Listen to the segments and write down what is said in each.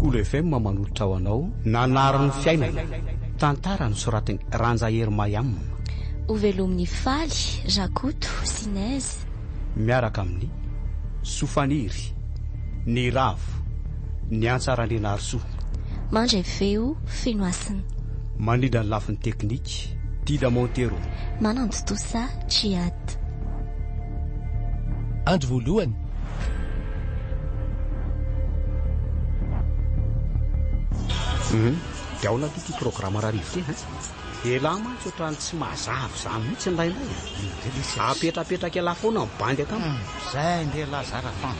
Kolo FM manolotra ho anao Nanarin'ny fiainana, tantara nosoratin'i Ranja Hery Mayam. Hovelomin'i Faly, Rakoto sy Nez. Miaraka amin'ny, Sofaniry, Niravo, Niantsa Randrianarisoa. Mandray feo, Fenohasina. Mandrindra ny lafiny teknika, Dida Montero. Manantontosa, Djihad. Andro voalohany. Hum, dia ahoana aloha ity programa rahariva ity an? Elah mantsy ohatran'ny tsy mazava izany mihitsy indraindray e. Apetrapetraka elah foana ny bandy akama. Hum, zay ndry elah zara fan.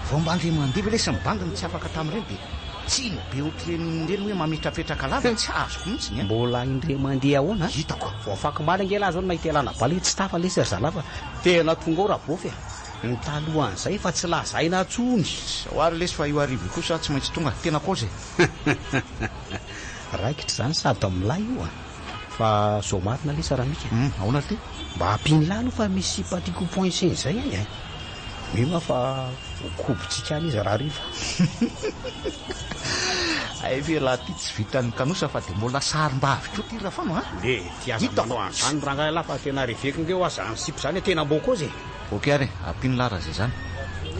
Vao mba ndry mandeha ve lesy ny bandy no tsy afaka tamin'ireny dia tsiny be ohatr'ireny ireny hoe mametrapetraka lava tsy azoko mihitsy an. Mbola indray mandeha ahoana? Hitako. Vao afakomaly ange elah zao no nahita elah nabala hoe tsy tafa lesy ry zalahy fa tena tonga ao rabôfy e. Ny talohan'izay efa tsy lazaina tsony. Zao ary lesy fa io hariva io kosa tsy maintsy tonga, tena kôzy e. Raikitra izany sady milay io a. Fa zao marina lesy Ramika. Hum, ahoana ry ty? Mba ampin'lah aloha fa misy sipa tiako ho poincer izay any e. Mino aho fa ho kobontsika any izy rahariva. Hay ve lah ty tsy vitan'ny kanosa fa dia mbola sarim-bavy koa ty Rafano a! Le ty aza manao an'izany rangahy lah fa tena reveko nge hoa zany sipa zany e, tena mbô kôzy e. Ok ary e, ampino lah raha zay zany.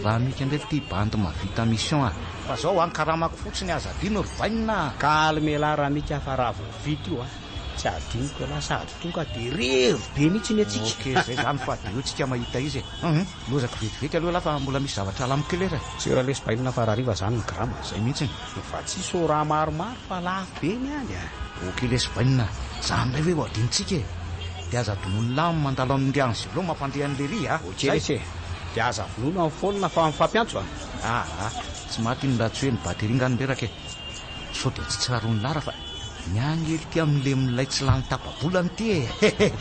Raha mika ndray ty bandy mahavita mission a. Fa zao an, karamako fotsiny aza adino ry bainina a. Calme lah Ramika fa raha vao vita io a, tsy adinoko elah sady tonga de revy be mihitsy ny antsika. Ok zay zany fa de eo tsika mahita izy e. Hum, lozako vetivety aloha elah fa mbola misy zavatra alamiko kely ery e. Sûr lesy bainina fa rahariva zany ny grama. Zay mihitsiny. Fa tsisy ora maromaro fa lafo be ny any a. Ok lesy bainina, zany ndray ve ho adinontsika e. De aza adinoin'lah ny mandalo amin'ndry Angelo mampandre an'i Lery a. Ok lesy e. De aza vonoina ny phone fa mifampiantso a. Aa, tsy maty iny raha tsy hoe ny batterie nga no reraka e. Sao dia tsy tsaroan'i Lara fa ny ahy ely ty amin'le milay tsy lany tapa-bolana ity e!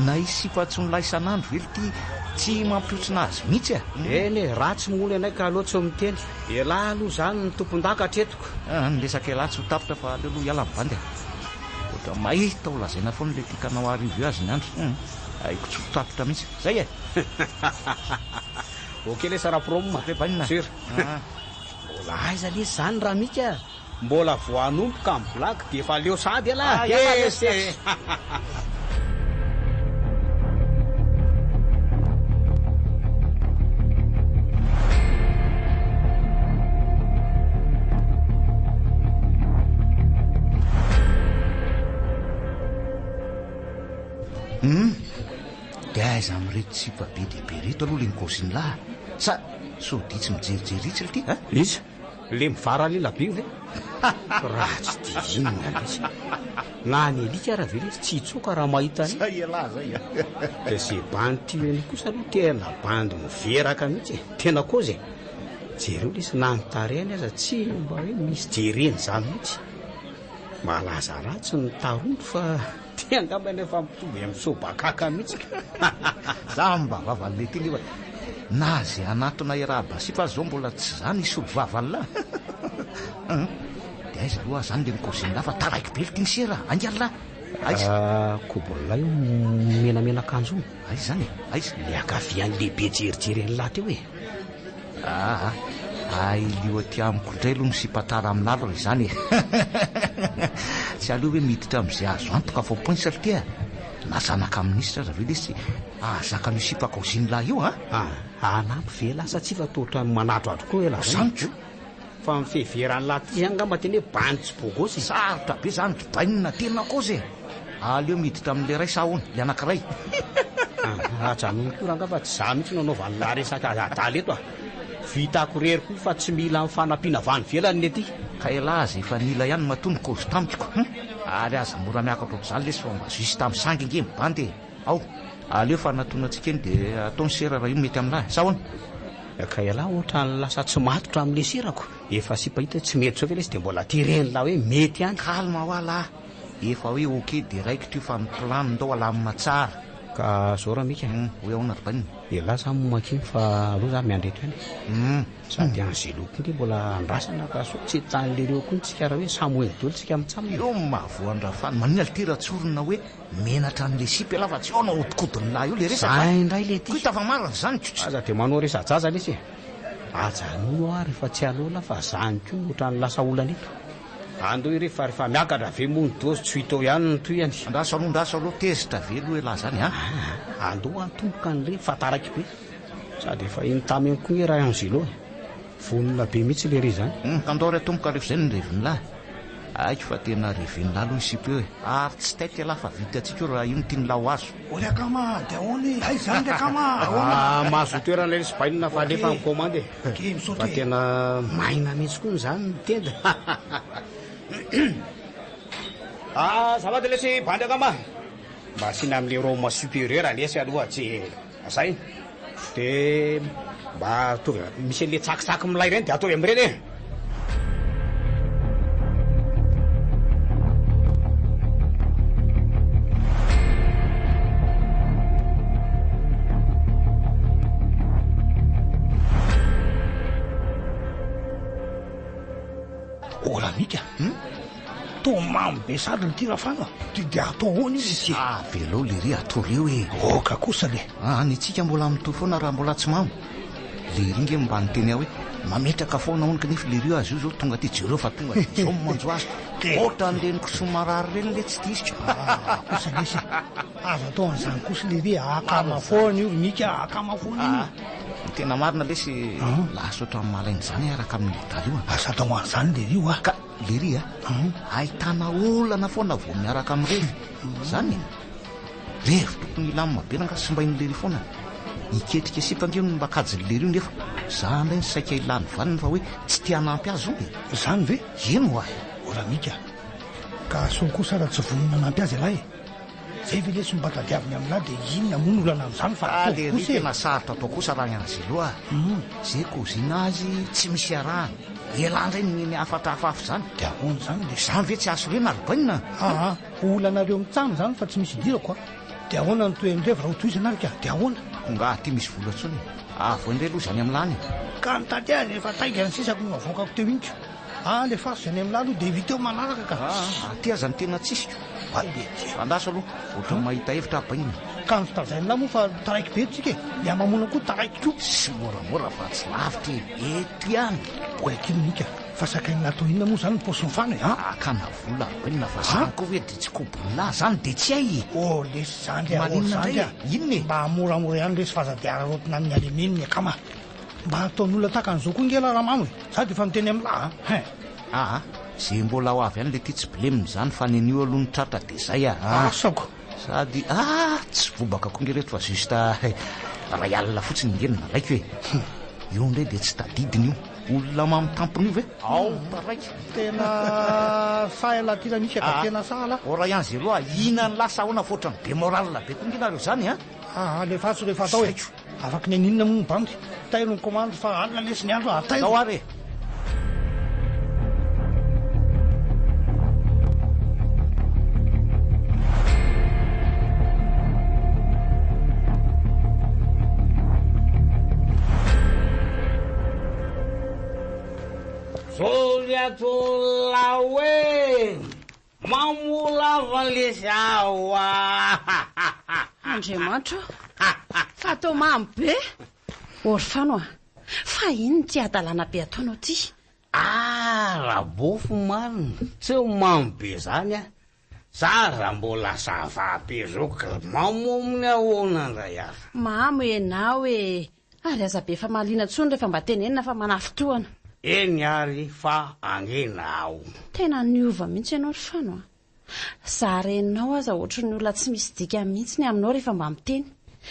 Na hisy sipa antsoin'lah isan'andro ve lty tsy mampiotsina azy mihitsy e! Eny e, ratsy moa ny anay ka aleo tsy miteny. Elah aloha izany no tompon-daka hatreto ko. Aa, ny resaka elah tsy ho tapitra fa aleo aloha hiala ny bandy e! Ohatra mahita ho lazaina foana le tikanao hariva io azy ny andro hum, haiko tsy ho tapitra mihitsy. Zay e! Ok lesy Raprom a! Ok bainina! Sur! Aa. Mbola aiza lesy zany Ramika a! Mbola vao hanomboka ny blague dia efa leo sahady ialahy Ah, ialahy lesy e! Hum, dia aiza amin'ireto sipa be dia be ireto aloha le nikaozin'lah? Sa sao dia tsy mijerijery itsy lty a? Iza? Le mivara lela be io ve? Ratsy dia inona lesy? Na ny alika ara ve lesy tsy hitsoaka raha mahita an'io? Zay ialahy zay a! Dia ze bandy tia an'io kosa aloha tena bandy miveraka mihitsy e! Tena kôzy e! Jereo lesy na ny tarehiny aza tsy mba hoe misy jerena izany mihitsy. Malaza ratsy ny tarondro fa ty angamba efa mitovy amin'ny sobakaka mihitsy ka. Za mba vavan'le ty nefa na ze hanatona hiarahaba sipa aza zao mbola tsy za nisolo vava an'lah. Hum de aiza aloha aho zany le mi-cause-n'lah fa taraiky be lty ny sera a! Ainga lah! Aiza? Kobol'lah io menamena akanjo io. Aiza zany e? Aiza? Le ankavian'le be jerijery an'lah teo e. Aa ailio aty amiko indray aloha ny sipa tara aminà aloha izany e! Tsy aleo ve miditra amin'izay azo antoka fa poinsa ry ty a! Na zanaka minisitra aza ve lesy ahazaka an'io sipa kaozin'lah io a! Hanampy ve lasa tsy fa toa ohatran'ny manadroadro koa elah zany? Zany ko! Fa ny fiheveran'lah ty zany angamba tena hoe bandy tsy beau gosse e! Sarotra be zany ry bainina, tena kôzy e! Aleo miditra amin'ilay iray sa ahoana? Ilay anankiray? Ajanony koa rangaha fa tsy za mihitsy no anaovan'lah resaka adala eto a! Vitako irery koa fa tsy mila ny fanampiana avy any ivelany ny aty. Ka elah aza efa nila ihany matoa ny kôzy tamiko hum! Ary aza mora miakatra ohatr'izany lesy fa mba juste misangy ange ny bandy e! Ao! Aleo fa anatonantsika eny dia atao ny sera raha io mety amin'lah e! Sa ahoana? Ka ialahy ohatran'ny lasa tsy matotra amin'le serako. Efa sipa hita hoe tsy mety zao ve lesy dia mbola teren'lah hoe mety ihany. Calme hoa lah, efa hoe ok dia raikitra io fa ny plan ndao alamina tsara. Ka zao Ramika a. Hum, hoe ahoana ry bainina? Ialahy zany no makino fa aleo za miandry eto ihany e. Hum. Sady Angelo koa nge mbola andrasana ka sao tsy hitan'lereo koa tsika raha hoe samy ho eny daholo tsika mitsam. Eo no mahavoa an-dRafany, maninona lty raha tsorina hoe Menatra an'le sipa elah fa tsy eo no ahodikodin'lah io le resaka a! Zay indray le ty. Ko hita fa marina zany ko tsy. Aza de manao resa-jaza lesy e! Ajanony ary fa tsy alola fa zany koa no ohatran'ny lasa olana eto. Andao irery fa rehefa miakatra ve moa ny dose tsy ho hita eo ihany ny tohiny. Andraso aloha, andraso aloha, tezitra ve aloha elah zany a? Aa, andao hatomboka ny revy fa taraiky be. Sady efa iny tamy iny koa nge ra Angelo e. Vonona be mihitsy lery izany. Hum, ka andao re atomboka rehefa izay ny revin'lah. Haiko fa tena reven'lah aloha ny sipa eo e. Ary tsy taitra elah fa vitantsika io raha io no tian'lah ho azo. Ô ry akama a, dia ahoana e? Aiza izany ry akama a? Ahoana? Ah, mahazo toerana ilay sibainina fa alefa ny commande e. Ok, misaotra Fa e. tena maina mihitsy koa izany ny tenda. Ah, azafady lesy bandy akama. Mba asiana amin'ilay rhum supérieur lesy aloha tsy zay. Dia mba ataovy misy an'ilay tsakitsaky milay ireny dia ataovy amin'ireny e. Oh Ramika, toa mamy be sady ity Rafana a! Dia atao ahoana izy ity? Avelao lery atory eo e! Aoka kosa le! Ah, ny antsika mbola mitohy foana raha mbola tsy mamo. Lery nge mba niteny ahy hoe mametraka foana hono kanefa lery io azy io zao tonga aty jereo fa tonga dia izao no manjo azy. Ohatran'ireny kisoa marary ireny le tsy diso. Ah, kosa lesy e! Aza atao an'izany kosa lery e! Akama foana io ry Mika a! Akama foana io! Ah, ny tena marina lesy lasa ohatran'ny malaina izany araka amin'ny ledala io a! Aza atao an'izany lery io a! Ka lery a, ahitana olana foana vao miaraka amin'ny revy. Izany e! Revy tokony hilamina be rangaha simbain'i lery foana. Hiketrika sipa ange no mba kajin'i lery io nefa za ndray no saika hilany vaniny fa hoe tsy te hanampy azy hono e! Izany ve? Eny ho'a! O Ramika, ka sao kosa raha tsy vonona hanampy azy ialahy e! Zay ve lesy no mba tadiaviny amin'lah dia inona moa no olana amin'izany fa Ah ataovy lery kosa e! tena sarotra atao kosa raha ny Angelo a! Ze cousine azy tsy misy iarahany, elah ndray no meny hafatra hafahafa izany. Dia ahoana izany lesy? Izany ve tsy hahasorena ry bainina? Aa, olanareo mitsam izany fa tsy misy idirako a! Dia ahoana ny tohin'ny revy raha ho tohizana ary ka? Dia ahoana? Nga aty misy vola intsony e! Avoay indray aloha izany amin'lah any e! Ka mitady azy efa tainga ny sisako no avoakako teo iny ko! Alefaso izay any amin'lah aloha dia vita eo manaraka ka! Aa, aty aza ny tena tsisy ko! Hay le ty! Andraso aloha, ohatran'ny mahita hevitra aho bainina. Ka ny fitazain'lah moa fa taraiky be tsika e! Ny hamamoana koa taraiky koa! Tsy moramora fa tsy lavitra e! Eto ihany! Oay akia Mika! Fa sakain'lah atao inona moa zany ny paosin'i Fano e an? Hakana vola ry bainina fa zany koa ve dia tsy kobon'lah zany dia tsy hay e! Oh lesy zandry a, oh Maninona zandry indray a! e? Inona e? Mba moramora ihany lesy fa aza dia araraotina amin'ny halemeny ny akama. Mba ataon'olona tahaka an'izao koa nge lah ramamo e! Za dia efa miteny amin'lah an! Hein! Aa, ze mbola ho avy any le ty tsy blem zany fa nenio aloha no tratra de zay a! Asako! Sady ah! Tsy bobaka koa nge reto fa juste ray alina fotsiny nge no nalaiko e! Io ndray de tsy tadidiny io! Olona mamo tampony io ve? Ao taraiky! Tena sahy lah ty Ramika ka, tena sahy lah! O ray Angelo a! Ina ny lasa ahoana fa ohatran'ny be moral be koa nge nareo zany a! Aa alefaso rehefa atao e! Afaky neninona moa ny bandy? Tairo ny commande fa alina lesy ny andro a! Tairo! Zao ary e! Zoliatolahy e! Mamo lava lesy aho a! Andriamanitra o! Fa atao mamy be! Orfano a! Fa inona ity hadalana be ataonao ity? Ah, Rabofo marina, tsy ho mamy be zany ah! Za raha mbola ça va be zao ka mamo amin'ny ahoana indray ary? Mamo ianao e! Ary aza be famaliana intsony rehefa mba tenenina fa manafintohana. Eny ary fa angina aho. Tena niova mihitsy ianao ry Fano a! Za reninao aza ohatry ny olona tsy misy dikany mihitsy ny aminao rehefa mba miteny.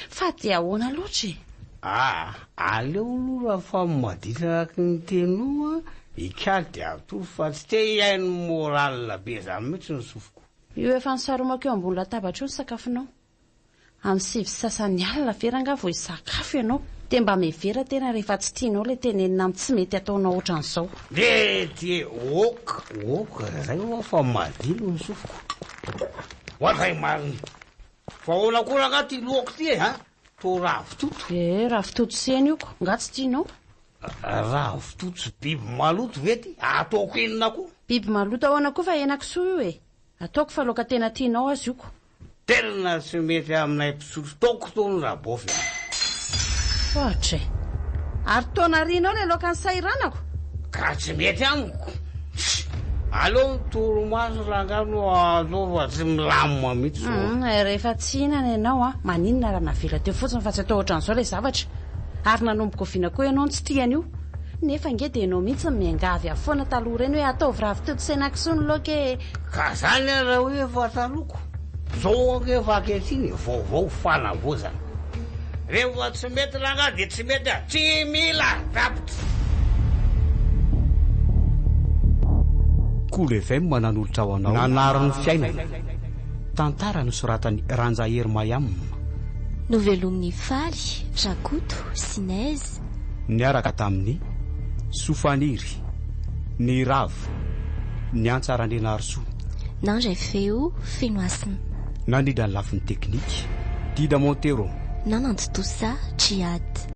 Fa dia ahoana loatra e? Aa, aleo aloha raha fa maditra araky ny teninao a, ikaly dia atory fa tsy te hihaino morale be zany mihitsy ny sofiko. Io efa nisaromako eo ambony latabatra io ny sakafonao. Amin'ny 9:30 alina ve rangaha vao hisakafo ianao? Dia mba mihevera tena rehefa tsy tianao ilay tenenina amin'ny tsy mety ataonao ohatran'izao. Mety e, ok, ok, zay hoa fa madilo ny sofiko. Oadray marina. Fa ahoana koa rangaha ty lohako ty e, a? Toa ravitoto. Eh, ravitoto sy hena io ko, nga tsy tianao? Ravitoto sy biby maloto ve ty? Ataoko inona koa? Biby maloto ahoana koa fa henakisoa io e? Ataoko fa laoka tena tianao aza io ko. Tena tsy mety aminay mpisotro toaka itony Rabofy a! Ohatra e! Ary toa narianao ilay laoka nisahiranako. Ka tsy mety amiko. Aleo ny torimaso rangahy no atao fa tsy milamina mihitsy zao. Hum, rehefa tsy hihinana ianao an, maninona raha navela teo fotsiny fa tsy atao ohatran'izao ilay zavatra. Ary nanomboka oviana koa ianao no tsy tia an'io? Nefa ange dia ianao mihitsy no miangavy ahy foana taloha ireny hoe ataovy ravitoto sy henakisoa ny laoka e! Ka zany raha hoe efa taloha. Zao ange fa ankehitriny e, vaovao fanavaozana. Rehefa tsy mety rangahy dia tsy mety a, tsy mila tapitra. Kolo FM nanolotra ho anao Nanary ny fiainana. Tantara nosoratan'i Ranjahery Mayam. Novelomin'i Faly, Rakoto, sy Nez. Niaraka tamin'i Sofaniry, Niravo, Niantsa Randrianarisoa. Nandray feo feno hasina. Nandrindra ny lafiny teknika, Dida Montero. Nanantontosa, Djihad.